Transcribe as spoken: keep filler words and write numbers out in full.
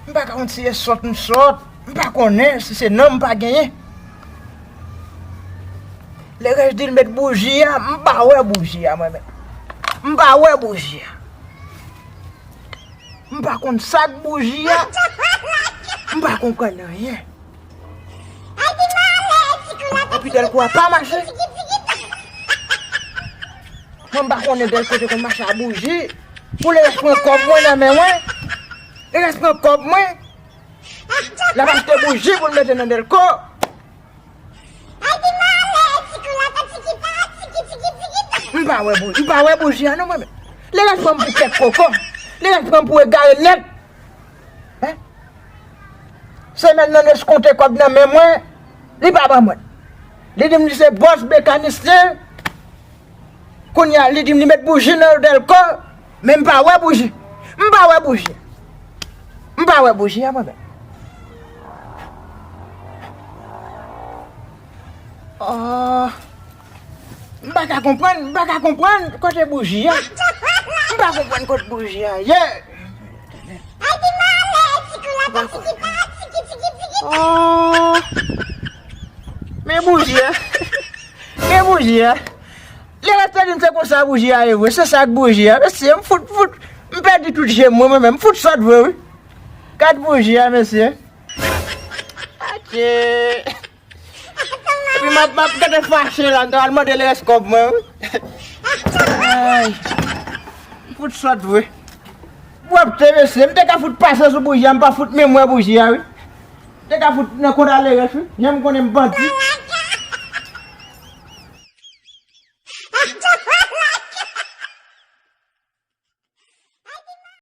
M pa ka konn si e sòt m sòt. M pa konnen si se non m pa genyen. Lerès di l met bouji a, m pa wè bouji a mwen menm. M pa wè bouji a. M pa konn sa k bouji a. M pa konprann anyen. Epi Dèlko a pa mache. Mwen m pa konnen Dèlko te konn mache a bouji. Pou Lerès pran kòb mwen nan men mwen. Lerès pran kòb mwen. L ap achte bouji pou l mete nan Dèlko. M pa wè bou-, m pa wè bouji a non mwen menm. Lerès pran m pou kèk koko. Lerès pran m pou egare nèt. Hein? Semèn nan eskonte kòb nan men mwen, li pa ban mwen. Li di m li se bòs mekanisyen. Kounye a, li di m li met bouji nan Dèlko, men m pa wè bouji. M pa wè bouji. M pa wè bouji a mwen menm. Oh. M pa ka konprann, m pa ka konprann kote bouji a. M pa konprann kote bouji a ye. Oh. Men bouji a. Men bouji a. Lerès te di m se konsa bouji a ye vre. Se sa k bouji a. Mesye, m fout, fout. M pèdi tout je m, mwen menm. M fout sòt vre, wi. Gad bouji a, mesye. Atye. Epi m ap, m ap gentan fache la, m ta al mande Lerès kòb mwen, wi. Ay. M fout sòt vre. Pwòpte, mesye. M te ka fout pase sou bouji a, m pa fout menm wè bouji a, wi. M te ka fout nan kont a Lerès, wi. Jan m konnen m bandi.